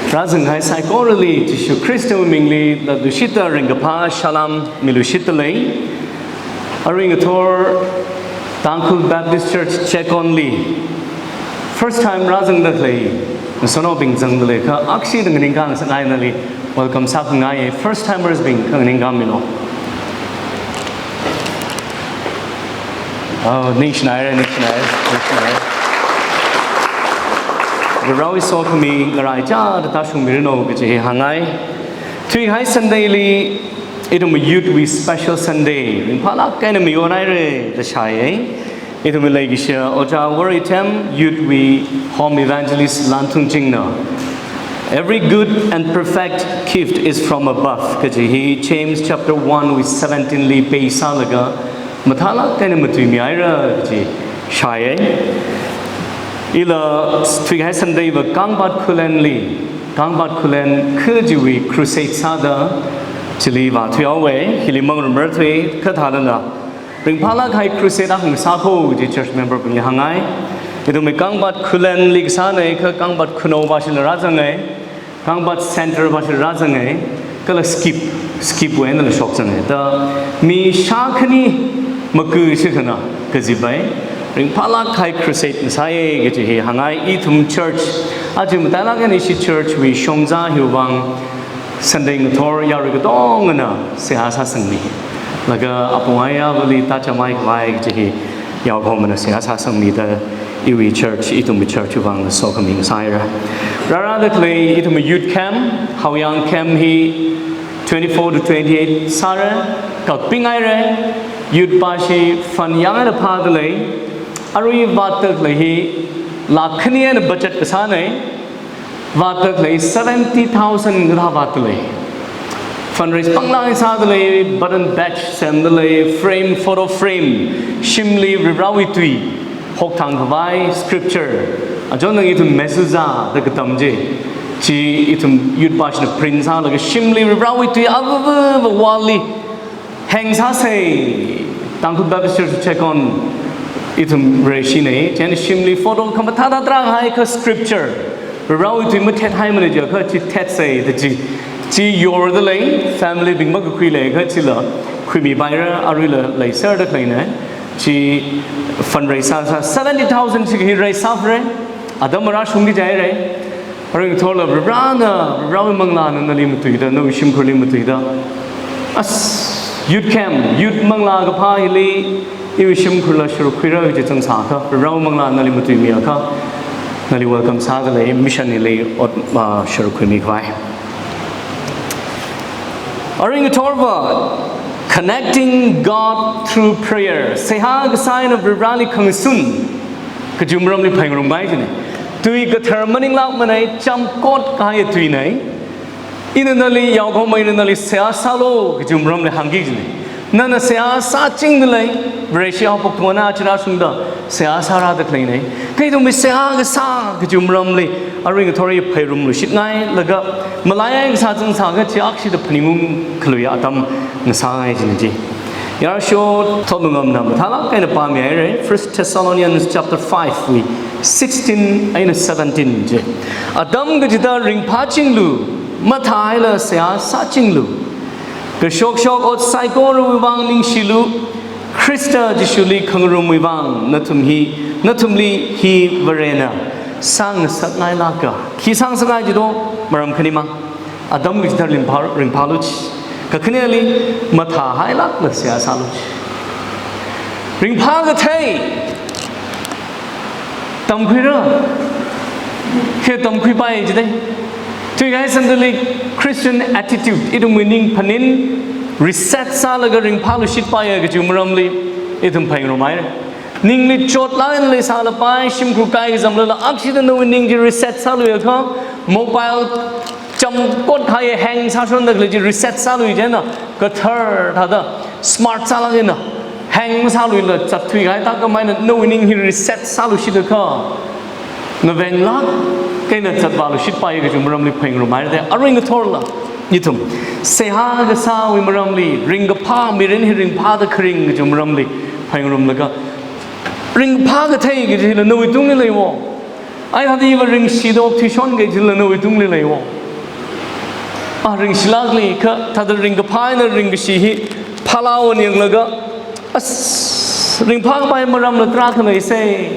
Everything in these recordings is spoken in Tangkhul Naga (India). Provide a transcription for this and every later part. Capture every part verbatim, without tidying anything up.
Rāzanghai saikorali Jishu Khristawui mingli latluishitda ringkaphā salam miluishitdalei. Arui ngathor Tangkhul Baptist Church Checkon li first time rāzangdalei ngasotnaobing zangdalei kha akshida nganingkā ngasakngai, nali welcome sākhangai. First timers bing kha nganingkāmilu. Oh, ningshinaire, ningshinaire, ningshinaire. Varewui sokhami ngaraichāda tāshungmiranu kaji hi hāngngai. Thuikahai Sunday li ithum youth wui special Sunday ringphālāk eina mayonhaire da shāye. Ithumwui leikashi Ojā Woritham, youth wui home evangelist Lanthungchingna, "Every good and perfect gift is from above," kaji hi James chapter one wui seventeen li base sālaga mathālāk eina matuimihaira kaji shāye. Ila thuikahai Sunday va Kangpat Khullenli, Kangpat Khullen kha chiwui crusade sāda chili vāthuihaowe, hili mangarumrar thuikha thālala ringphālāk kahai crusade akha ngasā kho kaji church member bingli hāngngai. Ithumwui Kangpat Khullenli kasānei kha Kangpat Khunou vāshila rāzange, Kangpat Centre vāshila rāzange, kala Skip, Skip wui einala shokzange. Da mi shākhani maku shikhana kajipai ringphālāk kahai crusade ngasāye kaji hi hāngngai. Ithum church aja matailāk eina ishi church wui shongzā hiwui vang Sunday ngathor yarui katongana seihā sāsangmi. Laga apong ayāvali tāchāmhai khavai kaji hi yaokahomana seihā sāsangmida iwui church, ithumwui church wui vang sokhami ngasāhaira. Rārādalei ithumwui youth camp, Haoyang camp hi twenty-four to twenty-eight sāra, kapinghaire, youth pāshi fund yānghaida phādalei, arui vātdalei hi lakh khani eina budget kasānei, vātdalei seventy thousand kathā vātdalei. Fundraise panglāk sādalei, button badge semdalei, frame, photo frame, shimli Varivarāwui tui hokthang khavai, scripture, achon nang ithum mezuzah da katam chi, chi ithum youth pāshina print sālaga shimli Varivarāwui tui avava wall li hang sāsei. Tangkhul Baptist Church Checkon ithum Vareshinei, chieina shimli photo khamathā tarākha scripture, Varivarāwui tui mathethaimanei jiakha chi thetsei da chi, chi yordalei, family bing makakhui leiakha chila khuimipaira, aruila leiserdaleinei. Chi fundraise sāsā seventy thousand chi hi raise sāphare, atam marāshungki jihaire. Arui ngathorla Varivarāna, Varivarāwui manglāna nali matuida, nawui shimkhurli matuida, as youth camp, youth manglā kaphā hili iwui shimkhurla sharuk khuira kaji zangsākha, Varivarāwui manglāna nali matuimiakha, nali welcome sādalei, mission hili ot, ah, sharuk khuimi khavai. Arui ngathorva, connecting God through prayer. Seihā kasā eina Varivarāli khangasun kaji maramli phaningrumngai jine. Tui kathar maninglākmanei, chāmkot kahai tuinei. Ina nali yaokahomai, ina nali seihā sālu kaji maramli hāngki jine. Nana seihā sāchingdalei, Vareshi haophok tungna chirāshungda seihā sārādaleinei. Kha ithumwui seihā kasā kaji maramli arui ngathor phaningrumluishitngai, laga malaihai kasā zangsākha chi akshida phaningungkhaluiya atam ngasāngai jine chi. Yarāsho Thotngamna mathālāk eina pāmihaire, First Thessalonians chapter five wui sixteen eina seventeen chi. Atam kachida ringphāchinglu, mathāhaila seihā sāchinglu. Kashokshok ot saikorawui vang ningshilu, Khrista Jishuli khangarumwui vang nathum hi, nathumli hi Varena sāngasakngailāka. Khi sāngasakngai jido, maram khanimang. Atam kachida ringphā, ringphālu chi. Kakhaneli mathāhailākla seihā sālu chi. Ringphā kathei tamkhuira, khi tamkhuipai jidei. Thuikahai Sunday li Christian attitude, ithumwui ning phaning reset sālaga ringphāluishitpaiya kaji maramli ithum phaningrumhaire. Ningli chotlāk eina leisālapai, shimkhur kaikazamlala akshida nawui ning chi reset sāluiakha, mobile chāmkot kahai hang sāshondalei chi reset sālui chieina, kathar thāda, smart sālāk eina, hang masāluila zatthui kahai thākhamei eina nawui ning hi reset sāluishitakha, ngavenglāk eina zatvāluishitpai kaji maramli phaningrumhaire. Arui ngathorla ithum seihā kasāwui maramli, ringkaphā mirin hi ringphāda kharing kaji maramli phaningrumlaga, ringphā kathei kajila nawui tungli leiwo. Ai hadi va ringshida okthuishon kajila nawui tungli leiwo. A ringshilākli kha, thāda ringkaphā eina ringkashi hi phālā won yanglaga, as, ringphākhavai maramla tarākha leisai,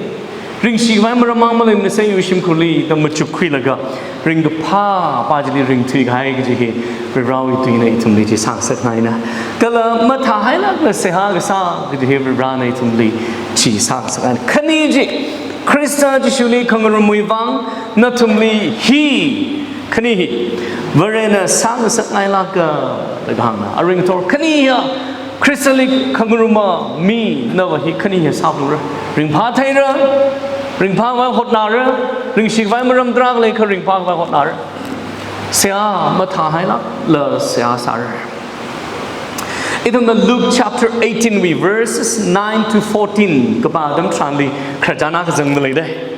ringshikhavai maram mang maleimanasai iwui shimkhurli da machukkhuilaga, ringkaphā pā chili ringthuikahai kaji hi Varivarāwui tuina ithumli chi sāngasakngaina. Kala mathāhailākla seihā kasā kaji hi Varivarāna ithumli chi sāngasakngaina. Khani chi, Khrista Jishuli khangarumwui vang nathumli hi, khani hi, Varena sāngasakngailāka da kahāngna. Aring thor khani hiya, Khristali khangaruma mi nava hi khani hiya sāphalungra. Ringphā theira, ringphākhavai hotnara, ringshikhavai maram tarākha leikha ringphākhavai hotnara. Seihā mathāhailākla seihā sāra. Ithumna Luke chapter eighteen wui verses nine to fourteen kapā atam tharanli khararchan akha zangda leidei.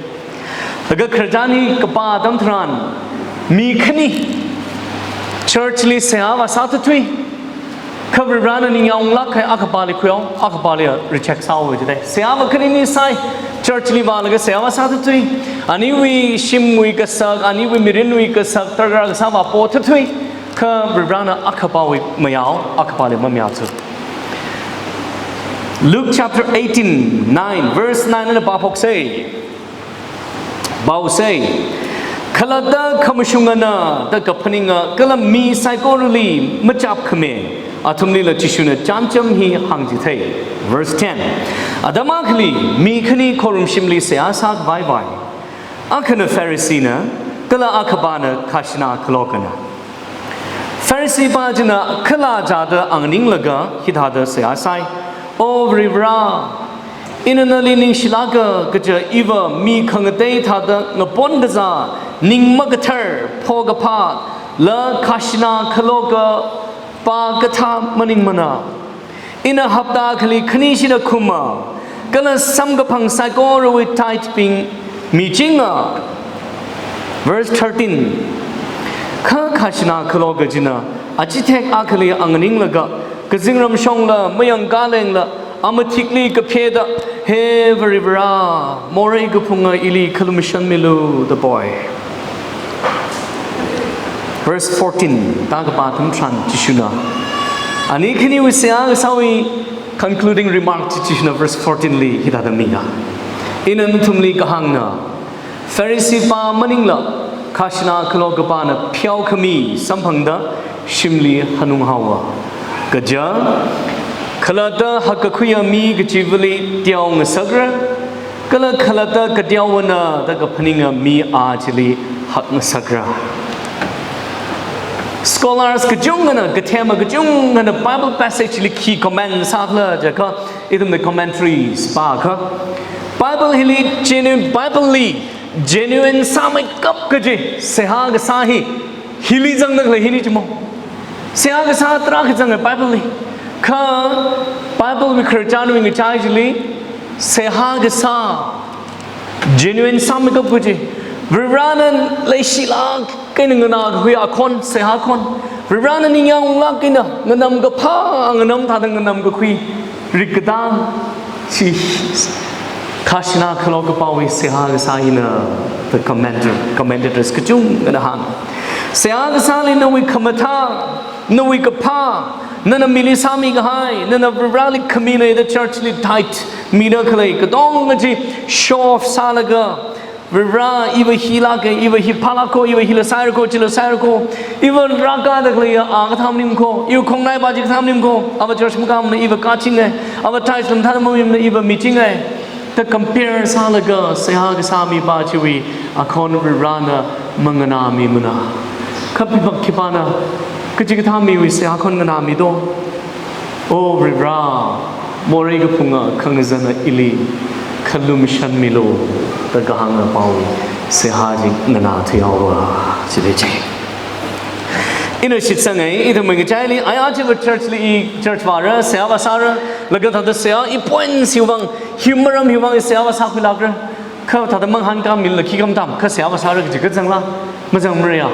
Laga khararchan hi kapā atam tharan mi khani church li seihā vāsāthuithui. Kha Varivarāna ningyāng unglāk kahai akhapāli khuihao, akhapāli reject sāhaowa jidei. Seihā va khanini sāi, church li vālaga seihā vāsāthuithui. Aniwui shimwui kasak, aniwui mirinwui kasak, darkar kasā vāpothuithui. Kha Varivarāna akhapāwui mayāhao, akhapāli mamayāthu. Luke chapter eighteen, nine, verse nine eina pāphoksei. Pāsei. Khalatta khamashungana da kaphaninga kala mi saikorali machapkhami, athumlila Jishuna chānjam hi hāngchithei. Verse ten. Atam akhali mi khani khorumshimli seihā sākhavai vai. Akhana Phariseena, kala akhapāna khajana khalokana. Pharisee pā china khalā chāda anganinglaga hithāda seihā sāi, O Varivarā, ina nali ningshilāka kaja iva mi khangatei thāda ngapon kazā, ning makathar, phokaphā, la khajana khaloka pā kathā maningmana. Ina hapta akhali khani shida khuma, kala samkaphang saikorawui tithe bing michinga. Verse thirteen. Kha khajana khaloka china, achithek akhali anganinglaga, kazingram shongla, mayang kalengla, amathikli kapheda, He Varivarā, morei kaphunga ili khalumashanmilu da poi. Verse fourteen, da kapā atam tharan Jishuna. Ani khaniwui seihā kasāwui concluding remark chi Jishuna verse fourteen li hithāda miya. Ina nathumli kahāngna, Pharisee pā maningla, khajana khaloka pāna pheokhami samphangda shimli hanung haowa. Kaja, khalatta hakkakhuiya mi kachivali teongasakra, kala khalatta kateowana da kaphaninga mi a chili hakngasakra. Scholars kachungana, kathema kachungana Bible passage li khi comment sākhala jiakha, ithumna commentaries pākha, Bible hili genuine, Bible li genuine sāmeikap kaji seihā kasā hi, hili zangda khalei hili chimo. Seihā kasā tarākha zanga Bible li. Kha Bible wui khararchanwui ngachai chili, seihā kasā genuine sāmeikap kaji, Varivarāna leishilāk eina nganākakhui akhon, seihā khon. Varivarāna ningyāng unglāk eina nganamkaphā, nganam thāda nganamkakhui rikkatang chi khajana khaloka pāwui seihā kasā hina, the commentator, commentators kachungana hāng. Seihā kasāli nawui khamathā, nawui kaphā, nana mili sāmikahai, nana Varivarāli khami leida church li tithe mida khalei katonga chi show off sālaga, Varivarā, iva hilāka, iva hi phālāka, iva hila sāirako, chila sāirako, iva rākada khaleiya a kathā maningko, iva khongnai pā chi kathā maningko, ava church makāmana iva kachingai, ava tithe lam thāda mamimana iva michingai. Da compare sālaga seihā kasā mipā chiwui akhon Varivarāna manganāmimana. Kha khipā khipāna kachikathā miwui seihā khon nganāmi do? O Varivarā, morei kaphunga khangazana ili khalumashanmilu da kahānga pāwui seihā chi nganāthuihaowa, chili chi. Ina shitsangai, ithumwui ngachaili, aya chiva church li i church vāra, seihā vāsāra, laga thāda seihā i point hiwui vang, hi maram hiwui vang i seihā vāsākhuilākra. Kha thāda mangahānkāmilala khikha matam, kha seihā vāsāra kaji kazangla, mazangmara ya.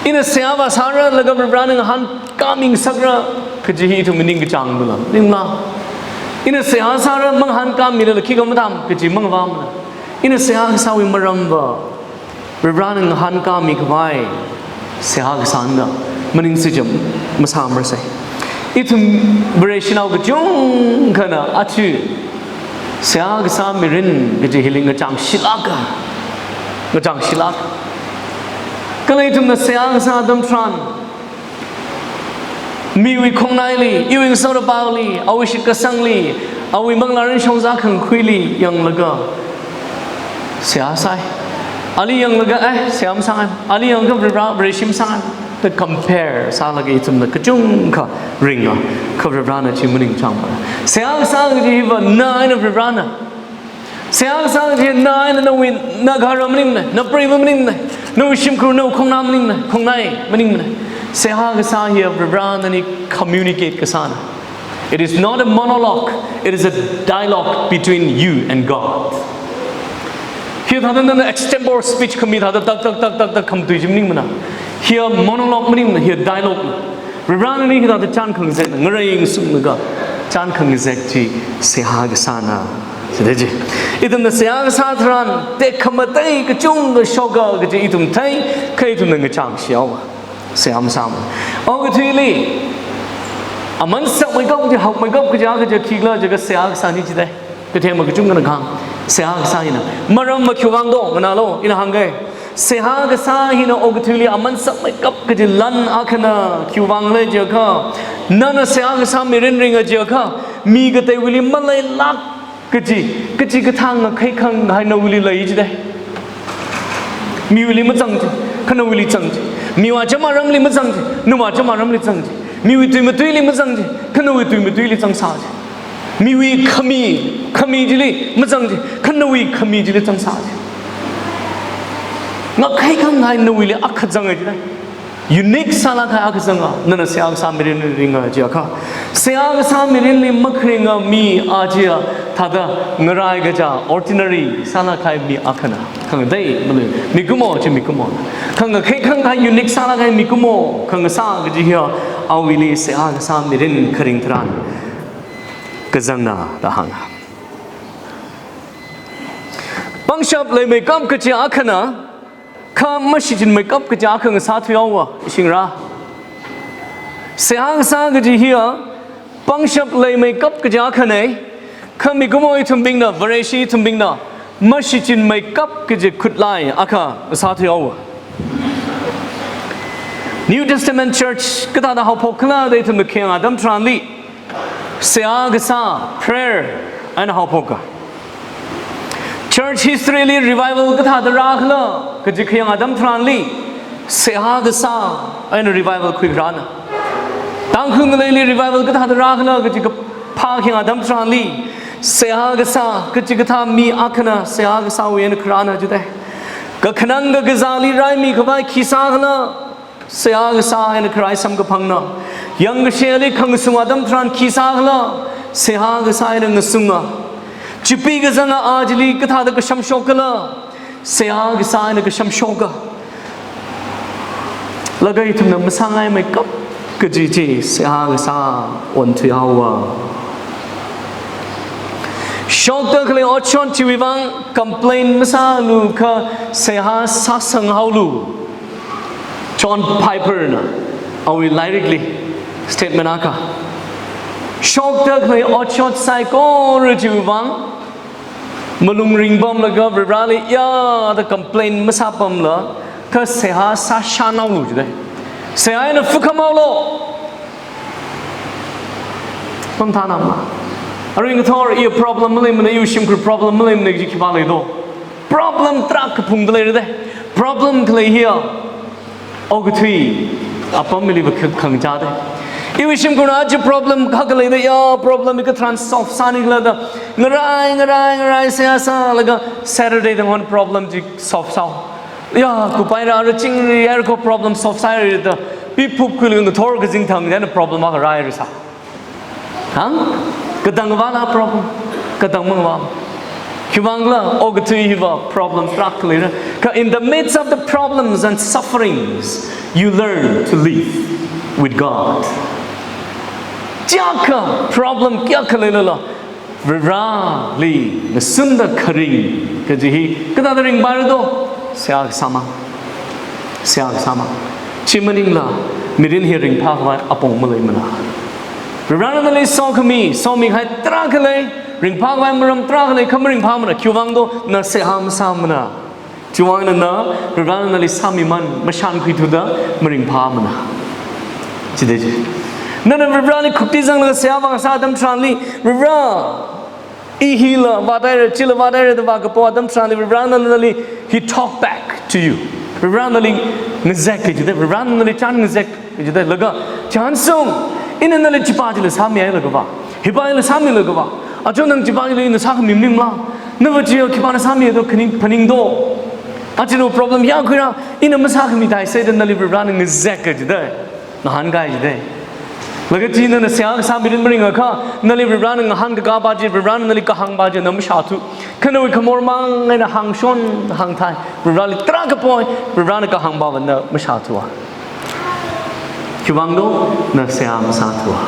Ina seihā vāsāra, laga Varivarāna ngahānkāmingasakra kaji hi ithumwui ningkachāng mala, ningla. Ina seihā sāra, mangahānkāmilala khikha matam kaji mangavāmala. Ina seihā kasāwui maramva, Varivarāna ngahānkāmikhavai, seihā kasāna da maningsi jam masāmarasei. Ithum Vareshinao kachungkhana aja seihā kasā mirin kaji hili ngachangshilāka, ngachangshilāk. Kala ithumna seihā kasā atam tharan, miwui khongnaili, iwui ngasotnapaoli, awui shitkasangli, awui manglārin shongza khangkhuili yanglaga seihā sai. Ali yanglaga, eh, seihā masāngai. Ali yanglaga Varivara, Vareshi masāngai. Da compare sālaga ithumna kachungkha ringa, kha Varivarana chi maningchāngmana. Seihā kasā kaji hiva na eina Varivarana. Seihā kasā kaji na eina nawui, na gahara maningmana, na preiva maningmana, nawui shimkhur, nawui khongnai maningmana, khongnai maningmana. Seihā kasā hiya Varivara nani communicate kasāna. It is not a monologue, it is a dialogue between you and God. Hithāda nana extempore speech khami thāda tak tak tak tak tak khamatui chi maningmana. Hiya monologue maningmana, hiya dialogue na. Varivarana nani hithāda chān khangazekna, ngarai ngasunglaga chān khangazek chi seihā kasāna. Chida chi. Ithumna seihā kasā tharan tekhamatei kachungkha shoka kaji ithum thei, kha ithumna ngachangshi haowa. Seihā masāmana. Okathuili aman sakmeikap kaji, hakmeikap kaji, kaja khikhala jiakha seihā kasāna chida. Kathema kachungkhana kahāng, seihā kasā hina. Maram makhiwui vang do, nganālu, ina hāngga. Seihā kasā hina okathuili aman sakmeikap kaji lan akhana, khiwui vang khala jiakha, nana seihā kasā mirin ringa jiakha, mi kateiwuili maleilāk kaji, kachikathā ngakhai khanghai nawuili lei chida. Miwuili mazang chi, kha nawuili zang chi. Miwui acham aramli mazang chi, nawui acham aramli zang chi. Miwui tuimatuili mazang chi, kha nawui tuimatuili zangsā chi. Miwui khami, khami chili mazang chi, kha nawui khami chili zangsā chi. Ngakhai khanghai nawuili akha zangai chida. Unique sālākkahai akha zanga, nana seihā kasā mirin ringa jiakha. Seihā kasā mirinli makharinga mi aja thāda ngarai kaja, ordinary sālākkahai mi akhana. Khangatei malei, mikumo chi mikumo. Khangakhai khanghai unique sālākkahai mikumo khangasā kaji hiya awuili seihā kasā mirin kharing tharan kazangna da hānga. Pangshap leimeikap kaji akhana, kha mashichinmeikap kaji akha ngasāthui haowa, ishingra. Seihā kasā kaji hiya pangshap leimeikap kaji akhana, kha mikumo ithumbingna, Vareshi ithumbingna mashichinmeikap kaji khutlai akha ngasāthui haowa. New Testament Church kathāda haophok khala da ithumna khayang atam tharanli, seihā kasā, prayer, eina haophoka. Church history li revival kathāda rākhala kaji khayang atam tharanli, seihā kasā eina revival khuikharāna. Tangkhul ngaleili revival kathāda rākhala kaji kaphā khayang atam tharanli, seihā kasā, kachikathā mi akhana seihā kasāwui eina kharāna chida. Kakhanang kakazāli raimikhavai khi sākhala, seihā kasā eina kharai samkaphangna. Yangkashili khangasung atam tharan khi sākhala, seihā kasā eina ngasunga. Chipi kazanga ajali kathāda kashamshok khala, seihā kasā eina kashamshoka. Laga ithumna masāngaimeikap kaji chi seihā kasā onthui haowa. Shokda khalei otshot chiwui vang complain masālu kha seihā sāsang haolu. John Piper na awui lairikli statement akha. Shokda khalei otshot saikora chiwui vang malung ringpamlaga Varivarali ya da complain masāpamla, kha seihā sāshān haolu chida. Seihā eina fukham haolu. Pamthānama. Arui ngathor iya problem maleimana, iwui shimkhur problem maleimana kaji khipā leido? Problem tarākha phungda leira da. Problem khalei hiya okathui apamli va kha-, khangachā da. Iwui shimkhurna aja problem kha khalei da, ya problem hi katharan solve sāni khala da ngarai, ngarai, ngarai seihā sālaga Saturday thang hon problem chi solve sāo. Ya, kupai rāra chingri airko problem solve sāhaira da, pi phup khuilaga ngathor kazing thang chieina problem akha rāhaira sā. Hang? Katang vāla problem, katang mang vā. Khiwuivang khala, okathui hiva problem tarākha leira. Kha in the midst of the problems and sufferings, you learn to live with God. Kayākha problem kayākha leilala, Varivarali ngasunda kharing kaji hi kathāda ringpaira do? Seihā kasā mang. Seihā kasā mang. Chi maningla, mirin hi ringphākhavai apong maleimana. Varivarana nali sokhami, somikahai tarākha lei, ringphākhavai maram tarākha lei, kha maringphāmana, khiwuivangdo na seihā masāmana. Chiwuivang eina na, Varivarana nali sāmiman, mashankhuithuda, maringphāmana. Chide chi. Nana Varivarali khuktizanglaga seihā vākasā atam tharanli, Varivara, i hila vāthaira, chila vāthaira da vākapo atam tharanli, Varivarana nali, he talk back to you. Varivarana nali ngazek jide, Varivarana nali chān ngazek jide, laga, chānsung, ina nali chipa chila sāmihailakha va. Hipa chila sāmilakha va. Aja nang chipa chila ina sākhami maningmala. Nava chiya khipāna sāmido, khaning, phaningdo. Aja no problem ya khuira, ina masākhami thāi sāda nali Varivarana ngazek jide. Ngahānkai jide. Laga chi nana seihā kasā mirin maringakha, nali Varivarana ngahānkakā pa chi, Varivarana nali kahāng pa chi na mashāthu. Kha nawui khamor mang eina hāngshon hāngthai, Varivarali tarākha poi, Varivarana kahāng pa va na mashāthua. Khiwuivangdo na seihā masāthua.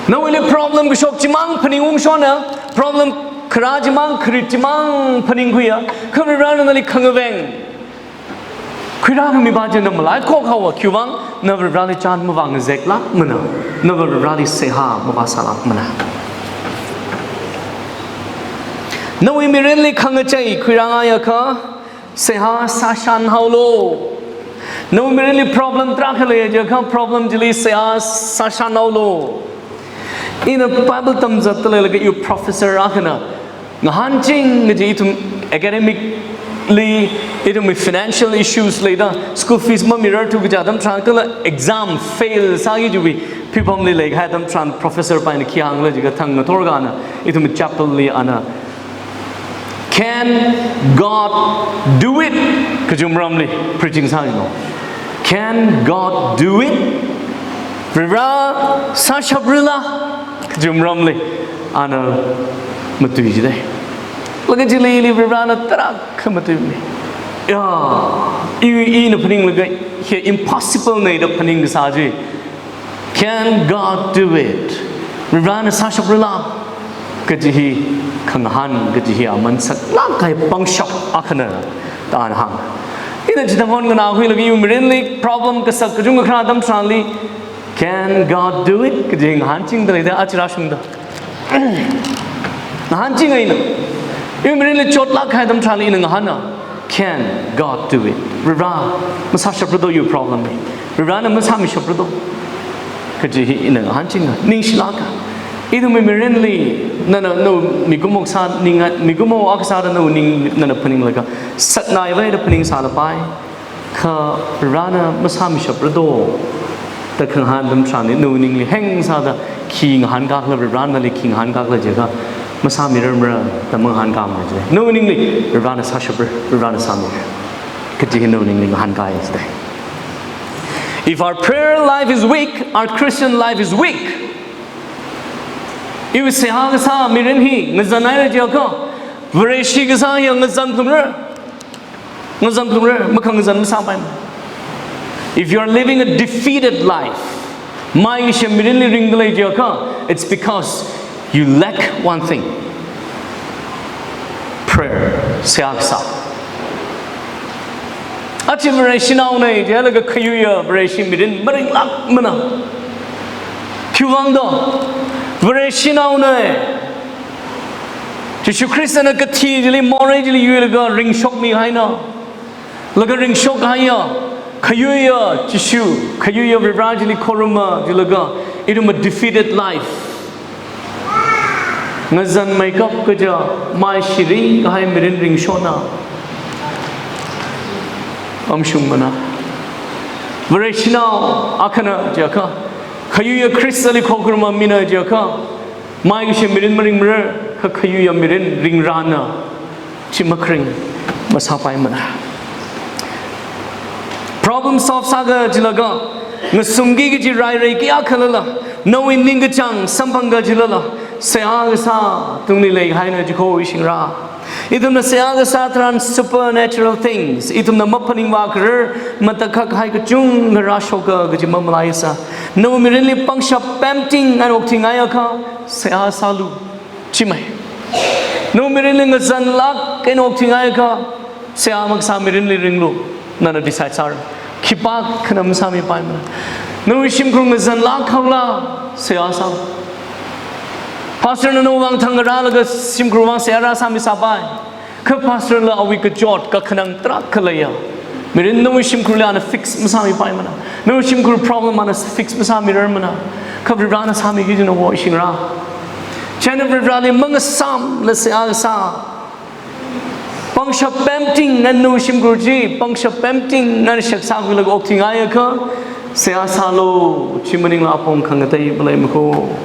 Nawuili problem kashok chimang phaningungshona, problem kharā chimang, kharit chimang phaningkhuiya, kha Varivarana nali khangaveng khuirākhami pa chi na malaikhok haowa, khiwuivang na Varivarali chān mavāngazeklākmana, na Varivarali seihā mavāsālākmana. Nawui mirinli khangachei khuirāngaiakha, seihā sāshan haolu. Nawui mirinli problem tarākha leiya jiakha, problem chili seihā sāshan haolu. Ina Bible tamzatda leilaga iwui professor akhana ngahānching kaji ithum academically, ithumwui financial issues leida, school fees mamirarthu kaja atam tharan kala exam fail sāki chiwui phipamli leikahai atam tharan professor pa eina khi hāngla jiakha thang ngathorka ana, ithum chapel li ana, "Can God do it?" kaji maramli preaching sāi no. "Can God do it?" Varivara sāshaprala kaji maramli ana matui jide. Laga chili ili Varivarana tarākha matuimi. Ya, i, ina phaninglaga hi impossible nei da phaning kasā chi. "Can God do it?" Varivarana sāshaprala kaji hi khangahān, kaji hi aman saklāk kahai pangshap akhana da ana hāng. Ina chithang hon nganākhuilaga iwui mirinli problem kasak kachungkha kharā atam tharanli, "Can God do it?" kaji ngahānchingda leida, aja rāshungda. Ngahānching eina, iwui mirinli chotlāk kahai atam tharanli ina ngahāna, "Can God do it?" Varivara masāshaprado iwui problem hi. Varivarana masāmishaprado. Kaji hi ina ngahānchinga, ningshilāka. Ithumwui mirinli, nana, nawui mikumo sā ninga, mikumo akha sāda nawui ning, nana phaninglaga, saknai vai da phaningsālapai. Kha Varivarana masāmishaprado da khangahān atam tharanli nawui ningli heng sāda khi ngahānkakhala, Varivarana nali khi ngahānkakhala jiakha, masāmirarmara da mangahānkāmara jide. Nawui ningli Varivarana sāshapra, Varivarana sāmira kaji hi nawui ningli ngahānkai jide. If our prayer life is weak, our Christian life is weak. Iwui seihā kasā mirin hi ngazanhaira jiakha, Vareshi kasā hi ngazan phalungra. Ngazan phalungra, makhangazan masāpaimana. If you are living a defeated life, maikashi mirinli ringda lei jiakha, it's because you lack one thing. Prayer, seihā kasā. Aja Vareshinaona jilaga khayuiya Vareshi mirin maringlākmana. Khiwuivangdo, Vareshinaona. Jishu Khristana kathi chili, morei chili yuilaga ringshokmihaina. Laga ringshokhaiya, khayuiya Jishu, khayuiya Varivara chili khoruma jilaga, ithum a defeated life. Ngazanmeikap kaja, maishiri kahai mirin ringshona. Amshungmana. Vareshinao akhana jiakha, khayuiya Khristali khokharuma mina jiakha, maikashi mirin maringmara, kha khayuiya mirin ringrana. Chi makharing masāpaimana. Problem solve sāga jilaga, ngasumki kaji rairai kayākha lala, nawui ningkachāng samphangga jilala, seihā kasā tungli leihaina jikho ishingra. Ithumna seihā kasā tharan supernatural things, ithumna maphaningvā kharar, matakhak hai kachungkha rāshoka kaji mamalaisa. Nawui mirinli pangshap pemting eina okthuingaiakha, seihā sālu. Chimai. Nawui mirinli ngazanlāk eina okthuingaiakha, seihā makasā mirinli ringlu. nana decide sāra. Khipākhana masāmipaimana. Nawui shimkhur ngazanlāk haola, seihā sā. Pastor na nawui vang thang ngarālaga shimkhur vang seihā rāsāmisāpai. Kha pastor la awui kachot kakhanang tarākha leiya. Mirin nawui shimkhurli ana fix masāmipaimana. Nawui shimkhur problem ana fix masāmirarmana. Kha Varivarana sāmiki jina wo, ishingra. China Varivarali mangasāmla seihā sā. Pangshap pemting ngan nawui shimkhur chi, pangshap pemting ngan shaksa khuilaga okthuingaiakha, seihā sālu, chi maningla apong khangatei maleimana ko.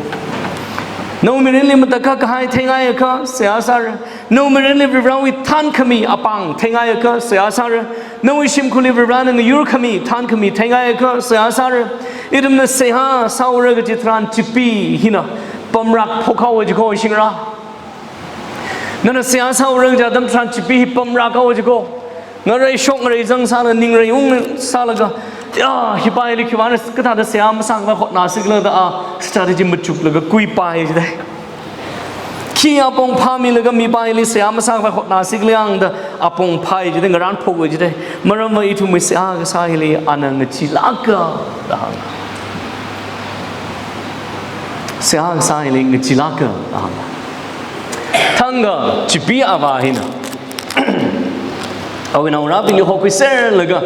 Nawui mirinli matakhak kahai theingaikha, seihā sāra. Nawui mirinli Varivarawui thānkhami apāng theingaikha, seihā sāra. Nawui shimkhurli Varivarana ngayurkhami, thānkhami theingaikha, seihā sāra. Ithumna seihā sāura kaji tharan chipi hina pamrāk phok haowa jiko, ishingra. Nana seihā sāura kaja atam tharan chipi hi pamrāk haowa jiko. Ngareishok ngareizang sāla, ningreiung sālaga, ya, hipaili khivāna kathāda seihā masākhavai hotnāsikhala da a strategy machuklaga kuipai jidai. Khi apong phāmilaga mipaili seihā masākhavai hotnāsikhala yang da apong phai jidai, ngarān phok jidai. Maramva ithumwui seihā kasā hili ana ngacheelāka da hānga. Seihā kasā hili ngacheelāka da hānga. Thangkha chipi avā hina awui naongarābingli hokhuiserlaga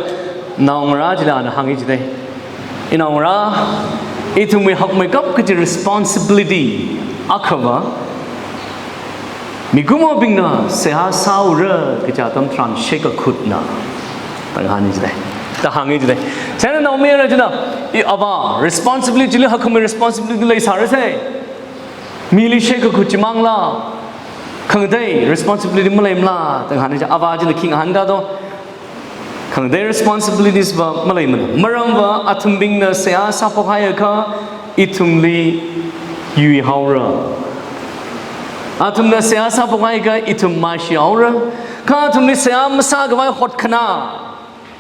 naongarā chila ana hāngi jidai. Inaongarā, ithumwui hakmeikap kaji responsibility akhava mikumobingna seihā sāura kaja atam tharan sheikakhutna da hāngi jidai. Da hāngi jidai. China naomayara china, i avā, responsibility chili hakhamei responsibility leisāra sai. Mili sheikakhut chimangla, khangatei responsibility maleimala da hānga. Avā china khi ngahānka do. Khangatei responsibilities va maleimana. Maramva athumbingna seihā sāphokhaiakha ithumli yuihaora. Athumna seihā sāphokhaiakha ithum maishihaora. Kha athumli seihā masākhavai hotkhanā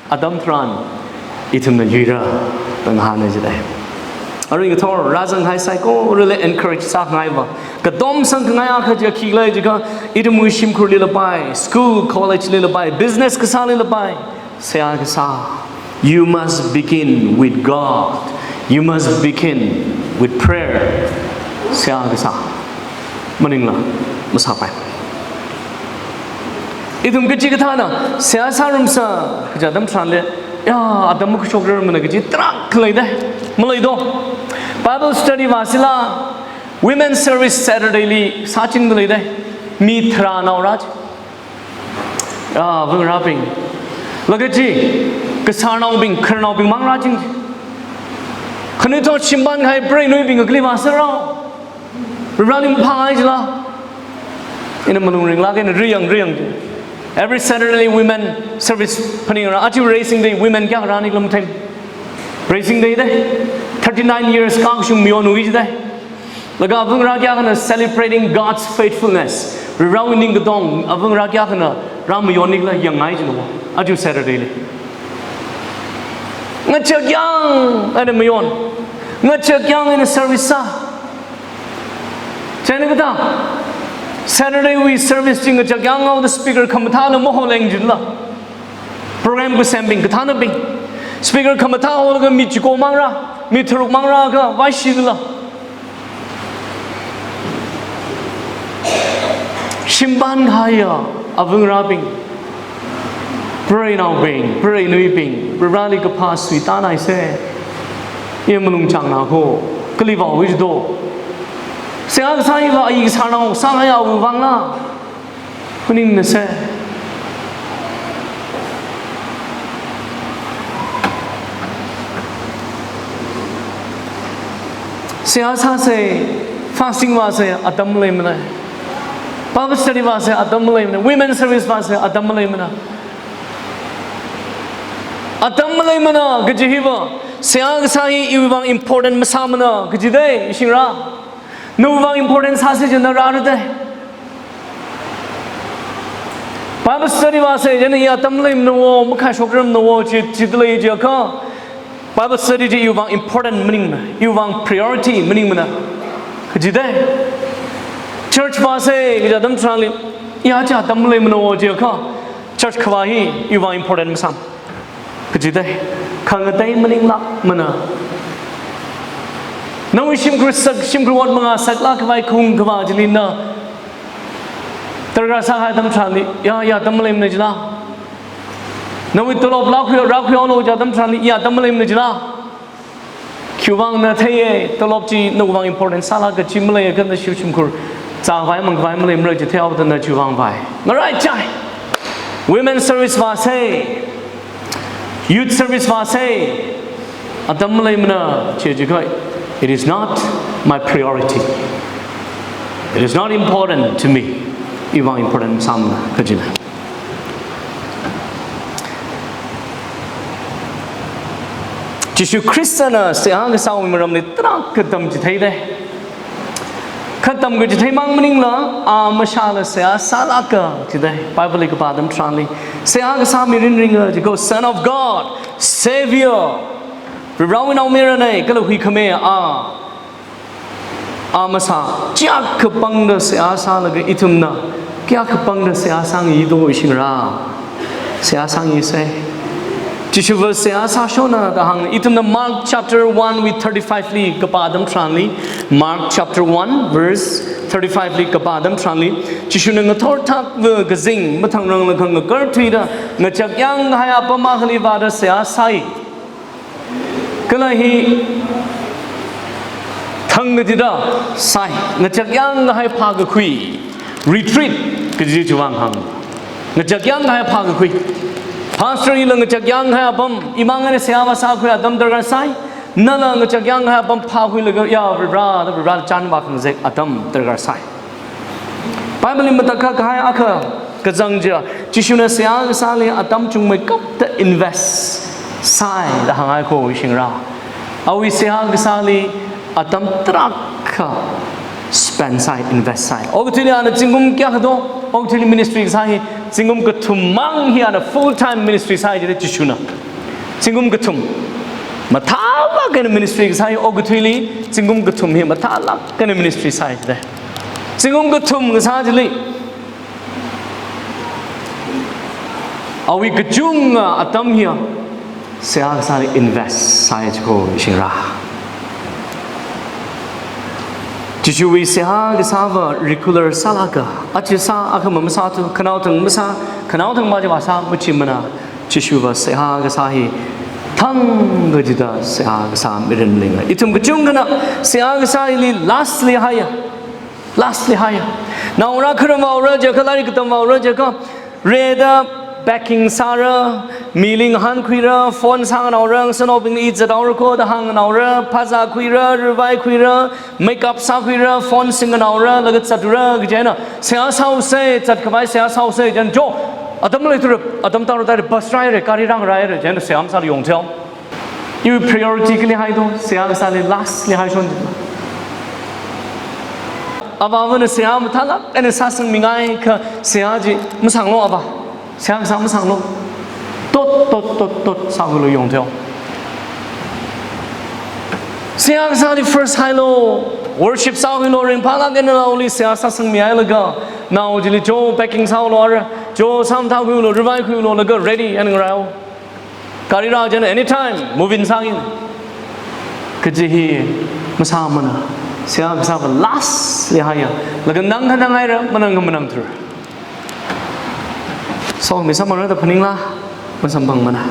atam tharan ithumna yuira da ngahāna jidai. Arui ngathor rāzanghai saikorali encourage sāngaiva, katom sangkhangai akha chi khikhala jiakha, ithumwui shimkhurli lapai, school, college li lapai, business kasāli lapai, seihā kasā. You must begin with God. You must begin with prayer. Seihā kasā maningla masāpai. Ithum kachikathāna seihā sārumsa kaja atam tharanli, ya, atam makashokrarmana kaji tarākha leidai. Maleido. Bible study vāsila, Women's Service Saturday li sāchingda leidai. Mi tharānao rāchi. Ya, avangarābing. Laga chi, kasarnaobing, khararnaobing mang rāching. Khanuithot shimpan kahai preinuibing kali vāserrao. Varivarali maphāngai jila. Ina malung ringlāk eina riyang, riyang. Every Saturday women service phaningra. Aja Raising Day women kayākha rāni khala mathei. Raising Day dai. Thirty-nine years kākashung mayonwui jidai. Laga avangarā kayākhana celebrating God's faithfulness. Varivarawui ningkatong avangarā kayākhana rāmayonni khala yangngai jina. Aja Saturday li. Ngachakyang eina mayon. Ngachakyang eina service sā. Chieina kathā, Saturday wui service chi ngachakyang haoda speaker khamathāna maholeng jila. Program kasembing kathānabing. Speaker khamathā holaga mi chiko mangra, mi tharuk mangra kha vaishila. Shimpan kahaiya avangarābing, preinaobing, preinuibing, Varivarali kaphā suitānaisa. Iya malung changna ko, kali vāwui jido. Seihā kasā hiva ayi kasarnao sāngaiya awui vangla. Khuiningnasa. Seihā sāsa, fasting vāsa, atam maleimana. Bible study vāsa, atam maleimana. Women service vāsa, atam maleimana. Atam maleimana kaji hiva, seihā kasā hi iwui vang important masāmana kaji dai, ishingra. Nawui vang important sāsi jina rāra dai. Bible study vāsa, jana iya atam leimana wo, makhashokrarmana wo, chi, chidalei jiakha. Bible study chi iwui vang important maningmana, iwui vang priority maningmana. Kaji dai. Church vāsa, kaja atam tharanli, iya chi atam leimana wo jiakha. Church khavā hi iwui vang important masām. Kajidai, khangatei maninglākmana. Nawui shimkhur sak, shimkhur ot mangasaklāk khavai khaung khavā chili na darkar sākahai atam tharanli, ya, ya, atam maleimana jila. Nawui tolop rākhui, rākhuihaolu kaja atam tharanli, ya, atam maleimana jila. Khiwuivang na theiya, tolop chi nawui vang important sālāk kachi maleiakha na shimkhur zākhavai mangkhavai maleimara kaji theihaoda na chiwuivang vāi. Ngaraichai. Women service vāsei. Youth service vāsei. Atam maleimana chi jiakha, it is not my priority. It is not important to me. Iwui vang important masāmana kajina. Jishu Khristana seihā kasāwui maramli tarākha tamchitheidai. Kha tamkachitheimang maningla, a mashāla seihā sālāka jidai. Bible li kapā atam tharanli, seihā kasā mirin ringa jiko, Son of God, Savior. Varivarāwui naomayarana, kala huikhami a. A masā, chiyākha pāngda seihā sālaga ithumna kayākha pāngda seihā sāngayi do ishingra. Seihā sāngayi sai. Jishuva seihā sāshona da hāng, ithumna Mark chapter one wui thirty-five li kapā atam tharanli, Mark chapter one verse thirty-five li kapā atam tharanli, Jishuna ngathor thakva kazing mathangranglakha ngakarthuida, ngachakyāng kahai apam akhali vāda seihā sāi. Kala hi thangkachida sāi, ngachakyāng kahai phākakhui, retreat kaji chiwuivang hāng. Ngachakyāng kahai phākakhui. Pastor hila ngachakyāng kahai apam, imang eina seihā vāsākhui atam darkar sāi, nala ngachakyāng kahai apam phākhuilaga, ya, Varivarā, da Varivarā chān vākhangazek atam darkar sāi. Bible li matakhak kahai akha kazang chiya, Jishuna seihā kasāli atam chungmeikapta invest sāi da hānghai ko ishingra. Awui seihā kasāli atam tarākha spend sāi, invest sāi. Okathuili ana zingkum kayākha do, okathuili ministry kasā hi zingkum kathum mang hi ana full time ministry sāi jida Jishuna. Zingkum kathum. Mathālāk eina ministry kasā hi okathuili zingkum kathum hi mathālāk eina ministry sāi jida. Zingkum kathum kasā chili, awui kachunga atam hiya seihā kasāli invest sāi jiko ishingra. Jishuwui seihā kasāva regular sālāka, aja sā, akhama masāthu, khanaothang masā, khanaothang maji vāsā, machimana. Jishuva seihā kasā hi thangkachida seihā kasā mirin ringa. Ithum kachungkhana seihā kasā hili last li haiya. Last li haiya. Naongarā kharam vāura jiakha, lairik katam vāura jiakha, rida packing sāra, mili ngahānkhuira, phone sānganaora, ngasānaobingli zat haora ko da hāngnganaora, phāzākhuira, rivaikhuira, makeup sākhuira, phone singnganaora, laga zatura kaji eina, seihā sāusei, zatkhavai seihā sāusei, chieina jo, atam leithura, atam taro taro, bus rāhaira, gari rāngarāhaira, chieina seihā masāla yongtheo. Iwui priority kali haido, seihā kasāli last li haishon jida. Avāvana seihā mathālāk eina sāsangmingaikha seihā chi masanglo avā. Seihā kasā masanglo. Tot, tot, tot, tot, sākhuilu yongtheo. Seihā kasāli first hailo, worship sākhuilo, ringphālāk eina naoli seihā sāsangmihailaga, nao chili jo packing sāhaolo ara, jo sāmathākhuihaolo, rivaikhuihaolo, laga ready eina ngarāihaowa. Gari rā chieina anytime, move in sāngai. Kaji hi masāmana, seihā kasāva last li haiya. Laga nangkha nanghaira, manangkha manangthura. Sokhami samphangrangra da phaningla, masamphangmana.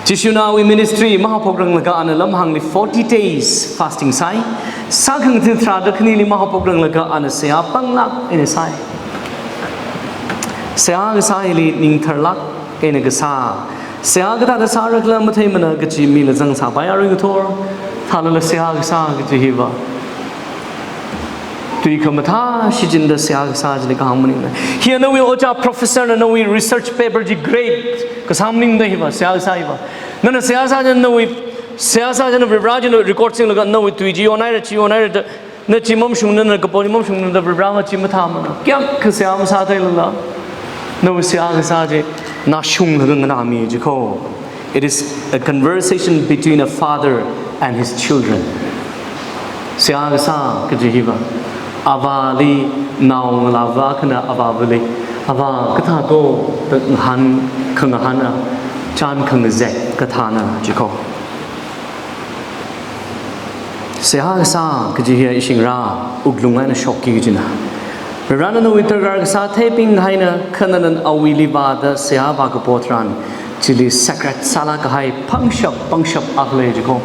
Jishuna awui ministry mahaophokranglakha ana lamhāngli forty days fasting sāi. Sākhangatha tharāda khanili mahaophokranglakha ana seihā panglāk eina sāi. Seihā kasā hili ningtharlāk eina kasā. Seihā kathāda sāra khala matheimana kaji mila zangsāpai arui ngathor. Thālala seihā kasā kaji hiva tui khamathā shichinda seihā kasā chili kahāng maningmana. Hiya nawui ojā professor na nawui research paper chi grade kasā maningda hiva, seihā kasā hiva. Nana seihā sā chieina nawui, seihā sā chieina Varivarā china record singlaga nawui tui chi yonhaira, chi yonhaira da, na chi mamashungna, na kapo chi mamashungna da Varivarāva chi mathāmana. Kayākha seihā masātheilala, nawui seihā kasā chi nashunglaga nganāmi jiko. It is a conversation between a father and his children. Seihā kasā kaji hiva, avāli naongalāva akhana avāvali, Avā kathā to, ta ngahān, khangahāna, chān khangazek kathāna, jiko. Seihā kasā kaji hi ishingra, wuklung eina shokki kajina. Varena nawui darkar kasā theiping haina, kha nana awuili vāda seihā vākapo tharan, chili secret sālāk kahai pangshap, pangshap akha lei jiko.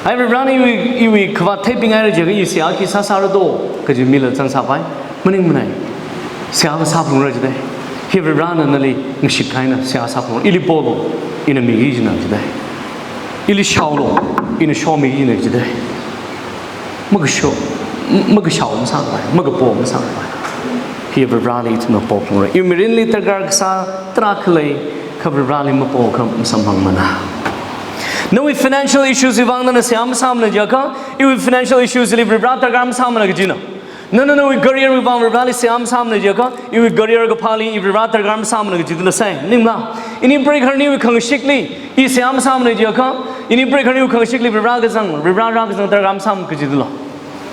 Ai Varena iwui, iwui khavāt theiping haira jiakha i seihā khi sāsāra to, kaji mila zangsāpai. Maningmanei. Seihā sāphalungra jidei. Hi Varena nali ngashit kahaina, seihā sāphalungra. Ili polu, ina miki kajina jidei. Ili shaolu, ina shomi kajina jidei. Makasho, makashao masāpai, makapo masāpai. Hi Vareli ithumna pophalungra. Iwui mirinli darkar kasā tarākha lei, kha Vareli mapoakha masamphangmana. Nawui financial issues wui vang nana seihā masāmana jiakha, iwui financial issues li Vare darkar masāmana kajina. Nana nawui career wui vang Vareli seihā masāmana jiakha, iwui career kaphāli i Vare darkar masāmana kajidala sai, maningla. Ini preikharniwui khangashikli i seihā masāmana jiakha, ini preikharniwui khangashikli Vare kazang, Vare rākazang darkar masāmana kajidala.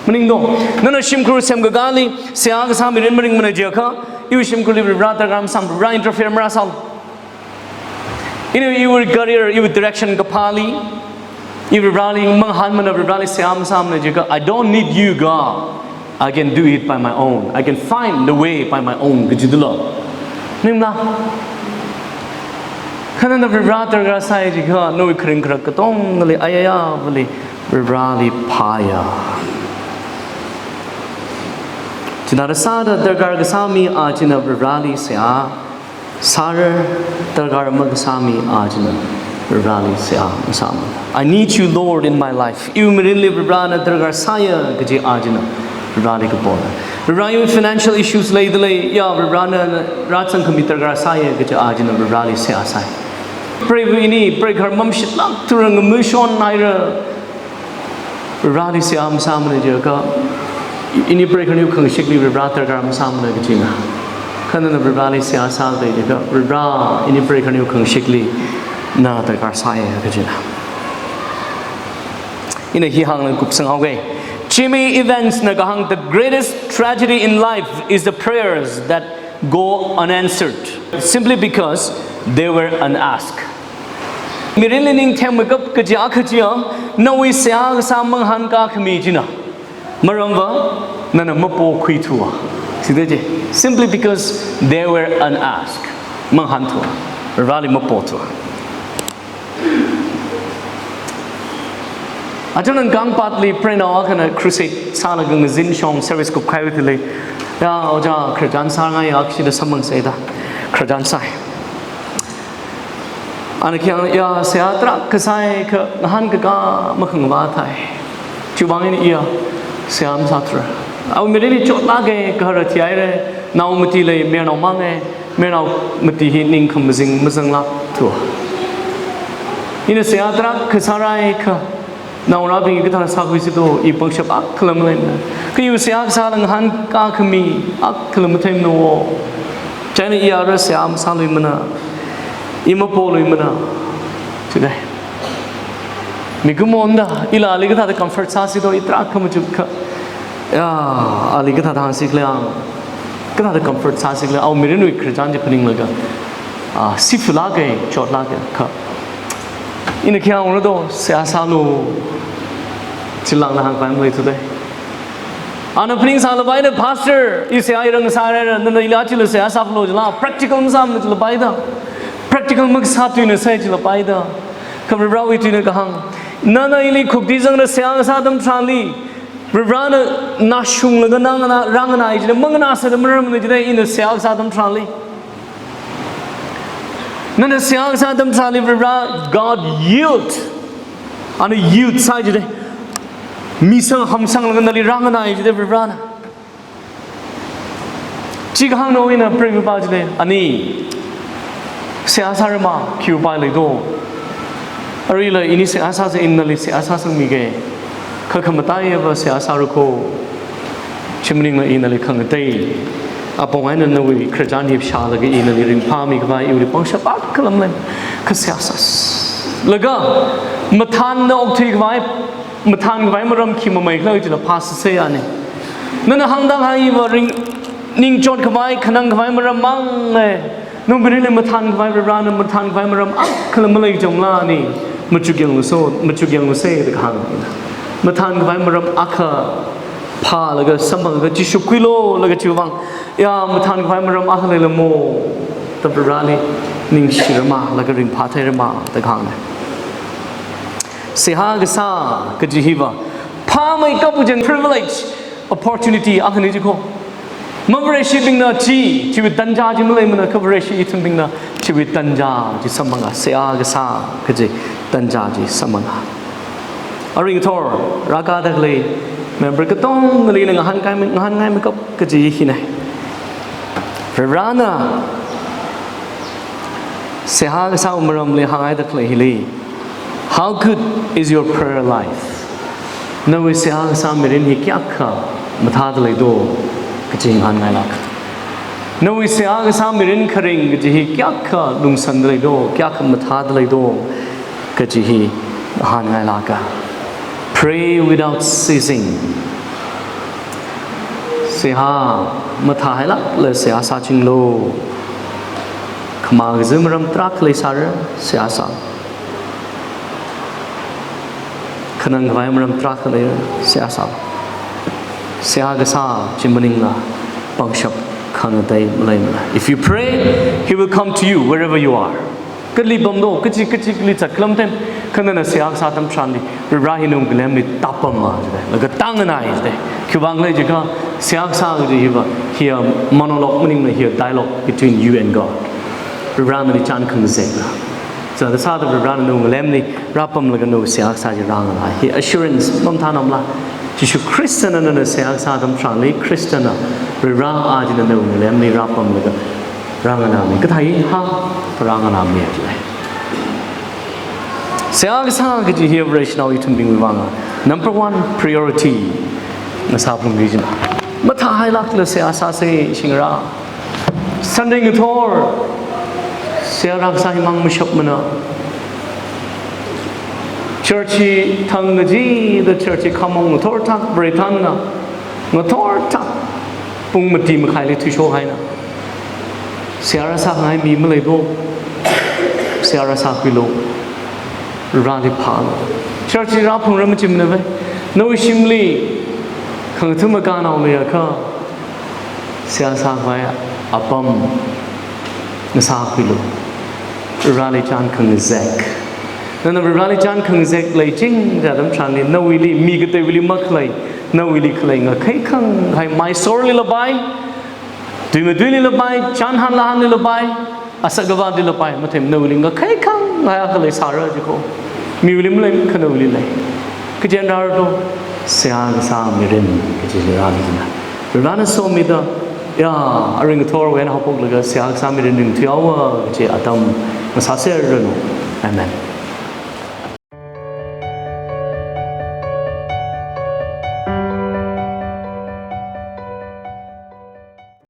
Maning to, nana shimkhur semkakāli seihā kasā mirin maringmana jiakha, iwui shimkhurli Vare darkar masāmana, Vare interfere marāsālu. Ina iwui career, iwui direction kaphāli, i Vareli mangahānmana, Vareli seihā masāmana jiakha, "I don't need you, God. I can do it by my own. I can find the way by my own," kajidala. Maningla. Kha nana Vare darkar sai jiakha, nawui kharing kharak katongali, ayayavali, Vareli phāya. Chithāda sāda darkar kasā mi achina Vareli seihā sāra, darkar makasā mi achina Vareli seihā masāmana. "I need you, Lord, in my life." Iwui mirinli Varena darkar sāya kaji achina Vareli kapola. Vare, iwui financial issues leidalei, ya Varena rāzangkhami darkar sāya kaji achina Vareli seihā sai. Preiva ini, preikhar mamshitlāk thura ngamashon haira. Vareli seihā masāmana jiakha, ini preikharniwui khangashikli Vare darkar masāmana kajina. Kha nana Vareli seihā sāda jiakha, Vare ini preikharniwui khangashikli na darkar sāya kajina. Ina hi hānglaga kupsanghaoga. Jimmy Evans na kahāng, "The greatest tragedy in life is the prayers that go unanswered, simply because they were unasked." Mirinli ning themkakap kaji akha chiya, nawui seihā kasā mangahānkā khami china. Maramva, nana mapokhuithua. Sida je, simply because they were unasked. Mangahānthua. Vareli mapothua. Achon Kangpatli preinao akhana crusade sālaga ngazin shong service kupkahai thili. Ya, ojā khararchan sāngai akshida samang saida. Khararchan sai. Ana khayang, ya, seihā tarākha sai kha ngahānkakā makhangavā thai. Chiwui vang eina iya seihā masāthura. Awui mirinli chotlāka, kahara thihaira, nao mati lei, mayarnao mangai, mayarnao mati hi ning khamazing mazanglākthua. Ina seihā tarākha sārai kha, naongarābing kathāda sākhuisi to, i pangshap akhala maleimana. Kha iwui seihā kasāla ngahānkā khami akhala matheimana wo. Chieina i ara seihā masāluimana. I mapoluimana. Chidai. Mikumo nda, ila ali kathāda comfort sāsi to, i tarākha machukakha. Ya, ali kathāda hāngsi khala, kathāda comfort sāsi khala, awui mirinwui khararchan chi phaninglaga. Ah, sifulāka, chotlāka, kha. Ina khayang unglu to, seihā sālu. Chilāngna hāngpai malei today. Ana phaningsālapai da, "Pastor, i seihā i rāngasāra, nana ili achila seihā sāphalui jila, practical masāmana," jilapai da. Practical makasā tuina sai jilapai da. Kha Varewui tuina kahāng, "Nana ili khukti zangda seihā kasā atam tharanli, Varena nashunglaga nang na, rānganai jida, manganāsāda maramana jida, ina seihā kasā atam tharanli." Nana seihā kasā atam tharanli Vare, God yield. Ana yield sāi jida. Misang hamsanglaga nali rānganai jida Varena. Chi kahāng nawui eina preivapa jida. Ani seihā sāra ma, khi upai lei to. Aruila ini seihā sāsa, ina nali seihā sāsangmiga. Kha khamataiya va seihā sāra kho. Chi maningla ina nali khangatei apong eina nawui khararchan hi shālaga ina nali ringphāmi khavai iwuili pangshap akhala malei. Kha seihā sālaga mathānda okthui khavai, mathān khavai maram khi mamei khala chila phāsāsa yani. Nana hāngda haiva ring Ningchot khavai, khanang khavai maram mang lei. Nawui mirinli mathān khavai, Varivarana mathān khavai maram akhala malei jong lani. Machuk yangluso, machuk yanglusa da kahāng. Mathān khavai maram akha phālaga samphanglaga chi shukhuilo laga chiwui vang, ya, mathān khavai maram akha leilamo, da Varivarali ningshirama, laga ringphātheirama da kahāng. Seihā kasā kaji hiva phāmeikap kaji privilege, opportunity akhana jiko. MaVareshibingna chi, chiwui tanja chi maleimana kha Vareshi ithumbingna chiwui tanja chi samphanga, seihā kasā kaji tanja chi samphanga. Arui ngathor rākada khalei member katongali ngahānkai, ngahānngai meikap kaji hina. Varivarana seihā kasāwui maramli hānghaida khalei hili, "How good is your prayer life?" Nawui seihā kasā mirin hi kayākha mathāda leido kaji ngahānngailāka. Nawui seihā kasā mirin kharing kaji hi kayākha lungsānda leido, kayākha mathāda leido kaji hi ngahānngailāka. Pray without ceasing. Seihā mathāhailākla seihā sāchinglu. Khamā kazip maram tarākha leisāra, seihā sā. Khanang khavai maram tarākha leira, seihā sā. Seihā kasā chi maningla pangshap khangatei maleimana. If you pray, he will come to you wherever you are. Kali pamdo, kachi, kachi, kali zatkhala mathei, kha nana seihā kasā atam tharanli, Vare hina nawui ngalemli tāpama jida, laga tānganai jida. Khiwuivang khala jiakha, seihā kasā kaji hiva, hiya monologue maningla hiya dialogue between you and God. Vare nali chān khangazekna. Chithāda sāda Varena nawui ngalemli rāpamlaga nawui seihā kasā chi rānganā. Hi assurance mamathānamla. Jishu Khristana nana seihā kasā atam tharanli, Khristana Vare a china nawui ngalemli rāpamlaga rānganāmi. Kathā hi ha, rānganāmi jilei. Seihā kasā kaji hi Vareshinao ithumbingwui vanga number one priority ngasā phalungki jina. Mathāhailākla seihā sāsa shingra. Sunday ngathor seihā rākasā himang mashapmana. Church hi thang kachida church hi khamong ngathor thak, break thangna ngathor thak, pung mati makhaili thuishok haina. Seihā rāsāngai mi maleido. Seihā rāsākhuilu. Vareli phālu. Church hi rāphungra machimana ve. Nawui shimli khangathum akhanao leiakha, seihā sākhavai apam ngasākhuilu. Vareli chān khangazek. Nana Vareli chān khangazek leiching atam tharanli, nawuili mi kateiwuili makhalei, nawuili khalei ngakhai khanghai maisorli lapai, tui matuili lapai, chānhan lahanli lapai, asak avāli lapai, mathei nawuili ngakhai khanghai akha leisāra jiko. Miwuili malei, kha nawuili lei. Kajen rāra do, seihā kasā mirin kaji rāra jina. Varena somida, ya, arui ngathorwui eina haophoklaga seihā kasā mirin ringthuihaowa kaji atam ngasāserranu. Amen.